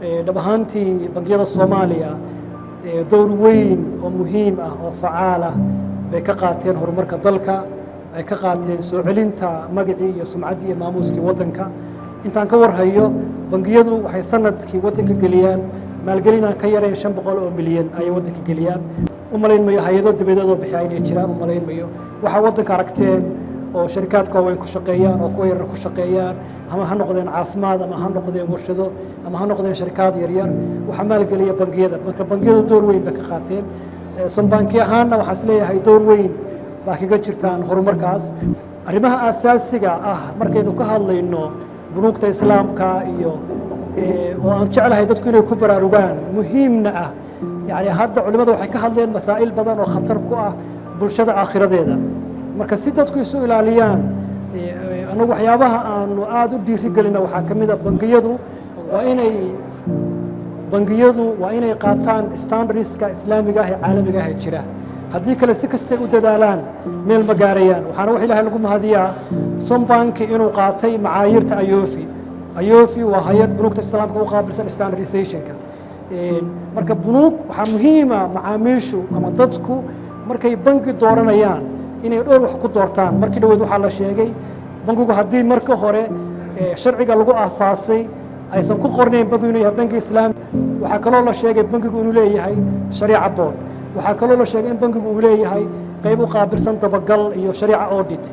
Dhab ahaantii, bangiyada Soomaaliya dowr weyn oo muhiim ah oo facaal ah bay ka qaateen horumarka dalka, ay ka qaateen soo celinta magacii iyo sumcaddii iyo maamuuskii waddanka. Intaan ka warhayo, bangiyadu waxay sanadkii waddanka geliyaan maalgelin aan ka yarayn 500 oo milyan ayay waddanka geliyaan. U malayn mayo hay-ado dibadeed oo bixiya inay jiraan, u malayn mayo. Waxaa waddanka aragteen oo sharikaadka waaweyn ku shaqeeyaan oo kuwa yaryar ku shaqeeyaan, ama ha noqdeen caafimaad, ama ha noqdeen warshado, ama ha noqdeen sharikaad yaryar, waxaa maalgeliya bangiyada. Marka bangiyadu door weyn bay ka qaateen. Sombank ahaanna waxaan is leeyahay door weyn baa kaga jirtaan horumarkaas. Arrimaha aasaasiga ah markaynu ka hadlayno bunuugta Islaamka iyo oo aan jeclahay dadku inay ku baraarugaan, muhiimna ah, yani hadda culimada waxay ka hadleen masaa'il badan oo khatar ku ah bulshada aakhiradeeda. Marka si dadku isu ilaaliyaan, anagu waxyaabaha aanu aada u dhiirigelina waxaa ka mid a bangiyadu waa inay qaataan standardska Islaamiga ah ee caalamiga ah ee jira. Haddii kale, si kastay u dadaalaan, meel ma gaarayaan. Waxaana wax Ilaahay lagu mahadiyaa Sombank inuu qaatay macaayirta AAOIFI. AAOIFI waa hay-ad bunuugta Islaamka u qaabilsan standardizationka. Marka bunuug waxaa muhiima macaamiishu ama dadku markay bangi dooranayaan inay dhowr wax ku doortaan. Markii dhaweyd waxaa la sheegay bangigu haddii marka hore sharciga lagu aasaasay aysan ku qornayn bangigu inuu yahay bangi Islaami. Waxaa kaloo la sheegay bangigu inuu leeyahay shariica board. Waxaa kaloo la sheegay in bangigu uu leeyahay qayb u qaabilsan dabagal iyo shariica audit.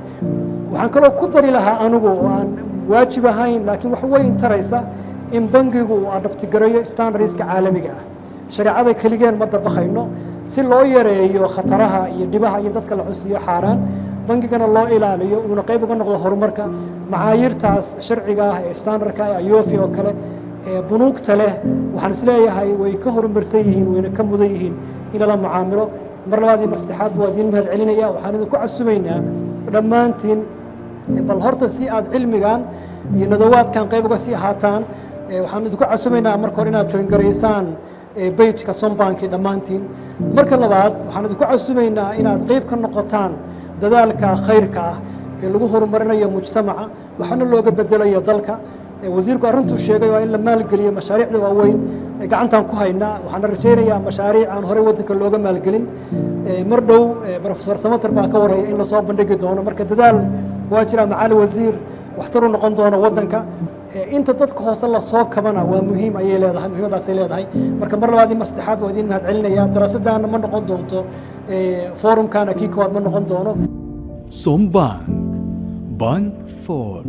Waxaan kaloo ku dari lahaa anigu, oo aan waajib ahayn laakiin wax weyn taraysa, in bangigu uu adopt gareeyo standardska caalamiga ah. Shareecada keligeen ma dabaqayno. Si loo yareeyo khataraha iyo dhibaha iyo dadka la cunsiiyo xaaraan, bangigana loo ilaaliyo, uuna qayb uga noqdo horumarka, macaayirtaas sharciga ah ee standardka ee AAOIFI oo kale ee bunuugta leh, waxaan isleeyahay way ka horumarsan yihiin, wayna ka mudan yihiin in lala mucaamilo. Mar labaad iyo mar saddexaad waa idiin mahad celinaya. Waxaan idinku casumaynaa dhammaantiin, bal horta si aad cilmigan iyo nadawaadkan qayb uga sii ahaataan, waxaan idinku casumaynaa marka hore inaad join garaysaan pageka Sombank dhammaantiin. Marka labaad, waxaan idinku casumaynaa inaad qayb ka noqotaan dadaalka khayrka ah ee lagu horumarinayo mujtamaca, waxaana looga bedelayo dalka. Wasiirku arrintuu sheegay waa in la maalgeliyo mashaariicda waaweyn. Gacantaan ku haynaa. Waxaana rajaynayaa mashaariic aan horey waddanka looga maalgelin. Mar dhow Professor Samater baa ka warhaya in lasoo bandhigi doono. Marka dadaal waa jiraa, macaali wasiir, waxtar u noqon doono waddanka. Inta dadka hoose lasoo kabana waa muhiim ayay leedahay, muhiimadaasay leedahay. Marka mar labaad iyo mar saddexaad waa idiin mahad celinaya. Daraasaddaana ma noqon doonto, forumkana kii koowaad ma noqon doono. Sombank, Bank for